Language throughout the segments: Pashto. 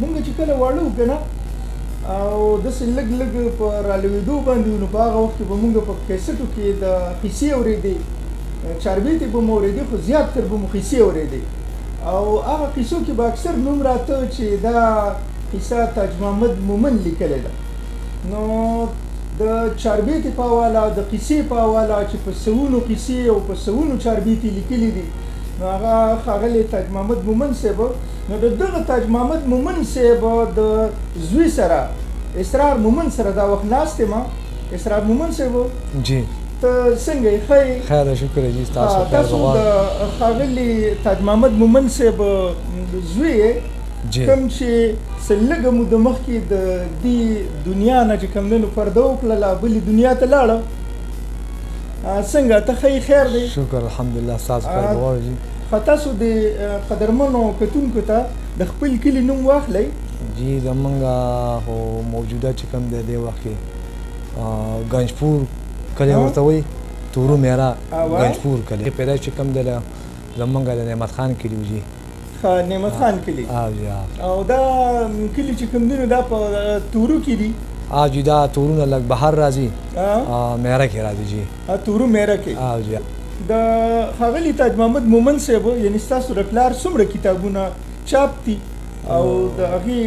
مونږ چې کله واړه وو که نه، او داسې لږ لږ په رالوېدو باندې وو، نو په هغه وخت کې به مونږ په کیسټو کې د قیصې اورېدې، چاربیتې به مو اورېدې، خو زیات تر به مو قیصې اورېدې. او هغه قیصو کې به اکثر نوم راته چې دا قیصه تاج محمد مومن لیکلې ده. نو د چاربیتې په حواله، د قیصې په حواله چې په سوونو قیصې او په سوونو چاربیتې لیکلې دي، نو هغه ښاغلی تاج محمد مومن صاحب، نو د دغه تاج محمد مومن صاحب د زوی سره اسرار مومن سره دا وخت ناست یم. اسرار مومن صاحب جی، ته څنګه یې؟ ښه یې؟ خیر شکر جی، تاسو تاسو د ښاغلي تاج محمد مومن صاحب زوی یې، کوم چې څه لږه موده مخکې د دې دنیا نه چې کوم دی نو پرده وکړله، بلې دنیا ته لاړه. څنګه ته ښه یې؟ خیر دی؟ شکر الحمدلله، ستاسو خیر غواړو جی. ښه، تاسو د قدرمنو کتونکو ته د خپل کلي نوم واخلئ. جی، زمونږ خو موجوده چې کوم دی دې وخت کې ګنجپور کلی ورته وایي، تورو میرا ګنجپور کلی. پیدایش چې کوم دی زمونږ د نعمت خان کلي و جی. ښه، نعمت خان کلی. او دا کلی چې کوم دی نو دا په تورو کې دي؟ جی، دا تورونه لږ بهر راځي، میره کې راځي جی. تورو میره کې. جی. د ښاغلي تاج محمد مومن صاحب یعنې ستاسو د پلار څومره کتابونه چاپ دي او د هغې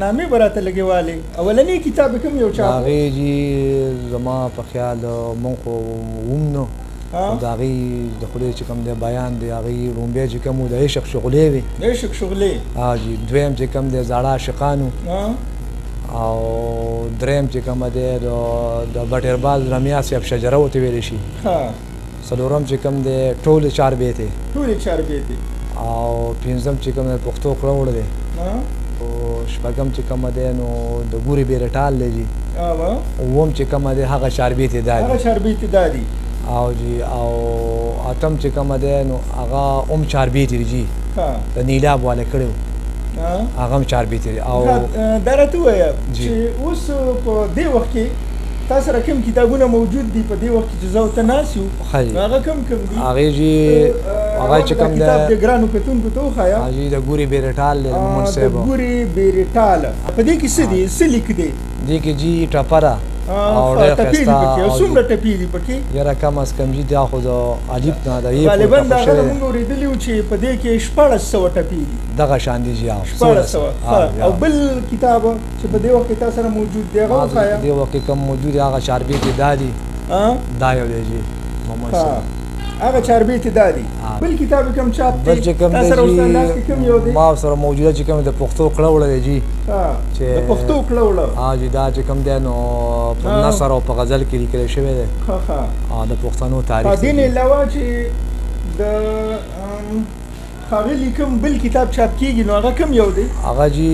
نامې به راته لږې والې؟ اولنی کتاب یې کوم یو چاپ؟ هغې جی زما په خیال مونږ خو وم نو، خو د هغې د خولې چې کوم دی بیان دی، هغې ړومبی چې کوم و د عشق شغلې وې. د عشق شغلې. جی. دویم چې کوم دی زاړه عاشقان وو، او دریم چې کوم دی د بټیرباز رمیا صاحب شجره ورته ویلی شي. څلورم چې کوم دی ټولې چاربیتې. ټولې چاربیتې. او پنځم چې کوم دی پښتو کړه وړه دی. او شپږم چې کوم دی نو د ګورې بیرټال دی جی. اووم چې کوم دی هغه چاربیتې دا دي. هغه چاربیتې دا دي. او جی، او اتم چې کوم دی نو هغه هم چاربیتې دي جی، د نیلاب والا کړی و، هغه هم چاربیتې دي. او دا راته ووایه چې اوس په دې وخت کې تا سره کوم کتابونه موجود دي په دې وخت کې چې زه او ته ناست یو، هغه کوم کوم دي؟ هغې جی، هغه چې کوم دی کتاب د ګرانو کتونکو ته وښایه. جی، د ګورې بیرټال دی مومن صاحب. د ګورې بیرټال په دې کې څه دي، څه لیک دی؟ دې کې جی ټپه ده او ډېر ښایسته. او څومره ټپې دي پکې؟ یاره کم از کم جی دا خو د الف نه د یې غالباً دا هغه مونږ اورېدلي وو چې په دې کې 1600 ټپې دي. دغه شان دي جی. 1600. او بل کتاب چې په دې وخت کې تا سره موجود دی هغه وښایه. دې وخت کې کوم موجود دی هغه چاربیتې دا دي، دا یو دی جی مومن صاحب، هغه چاربیتې دا دي. بل کتاب کوم چاپ دی بل چې کوم تا سره اوس لاس کې کوم یو دی؟ ما سره موجوده چې کوم د پښتو کړه وړه دی جی. چې د پښتو کړه وړه. جی، دا چې کوم دی نو په نثر او په غزل کې لیکل شوی دی. ښه ښه. د پښتنو تاریخ. دې نه علاوه چې د ښاغلي کوم بل کتاب چاپ کېږي نو هغه کوم یو دی؟ هغه جی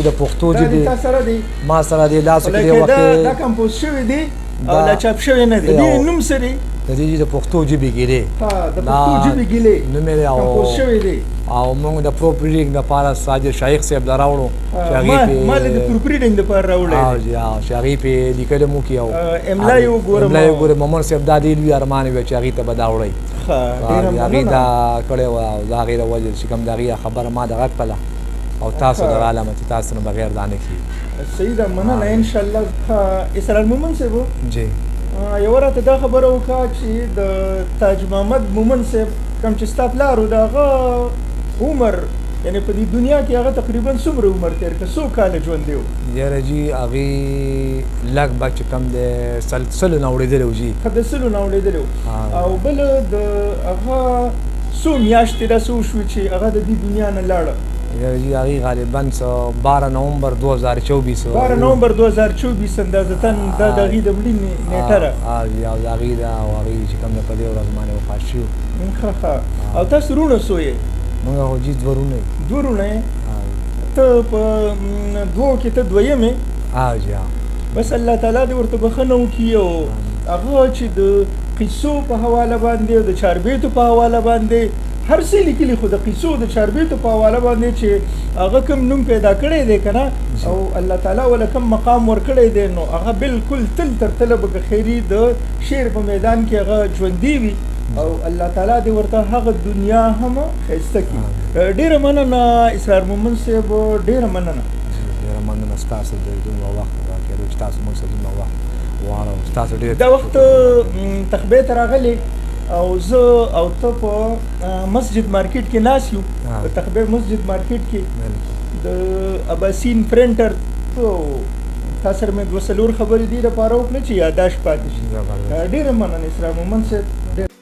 د پښتو جی دی، تا سره دی؟ ما سره دی لاس کې دی. وخت دا کمپوز شوی دی او لا چاپ شوی نه دی. دې نوم څه دی؟ د دې د پښتو ژبې ګیلې. د پښتو ژبې ګیلې نوم یې دی. او کمپوز شوی دی. او موږ د پروف ریډینګ دپاره ساجد شایق صاحب له راوړو چې هغې پې ما له د پروف ریډینګ دپاره راوړی دی. جی، چې هغې پې لیکل مو کړي او املا یې وګورم. املا یې وګورم. مومن صاحب دا ډېر لوی ارمان وی چې هغې ته به دا وړئ. هغې دا کړی وه او د هغې د وجې چې کوم د هغې خبره ما دغه کړله او تاسو ته رالمه چې تاسو نه بغیر دا نه کېږي. صحیح ده، مننه. انشاءالله. اسرار مومن صاحب جی، یوه راته دا خبره وکړه چې د تاج محمد مومن صاحب کوم چې ستا پلار و، د هغه عمر یعنې په دې دنیا کې هغه تقریبا څومره عمر تېر کړ، څو کاله ژوندی و؟ یاره جی، هغې لږ چې کوم دی سلو نه اوړېدلی و جی. ښه، د سلو نه اوړېدلی و. او بل د هغه څو میاشتې داسې وشوې چې هغه د دې دنیا نه لاړه؟ یاره جی، هغې غالباً څه 12 نومبر 2024. 12 نومبر 2024 اندازتاً دا د هغې د مړینې نېټه ده. جی، او د هغې ده، او هغې چې کوم دی په دې ورځ باندې وفات شوي. ښه ښه. او تاسو وروڼه څو یې؟ موږ خو جی دوه وروڼه یو. دوه وروڼه یې؟ ته په دوو کې ته دویم یې؟ جی. بس الله تعالی دې ورته بښنه وکړي. او هغه چې د قصو په حواله باندې او د چاربیتو په حواله باندې هر څه لیکلي، خو د قصو د چاربیتو په حواله باندې چې هغه کوم نوم پیدا کړی دی که نه، او الله تعالی وله کوم مقام ورکړی دی، نو هغه بالکل تل تر تله به که خیري د شعر په میدان کې هغه ژوندی وي، او الله تعالی دې ورته هغه دنیا هم ښایسته کړي. ډېره مننه اسرار مومن صاحب، ډېره مننه. مننه ستاسو د دومره وخت راکېدو چې تاسو موږ سره دومره وخت غواړو، ستاسو ډېر دا وخت تخبې ته راغلی او زه او ته په مسجد مارکیټ کې ناست یو، په تخبې مسجد مارکیټ کې د اباسین پرنټر. تا سره مې دوه څلور خبرې دې لپاره وکړې چې یاداشت پاتې شي. ډېره مننه اسرار مومند صاحب.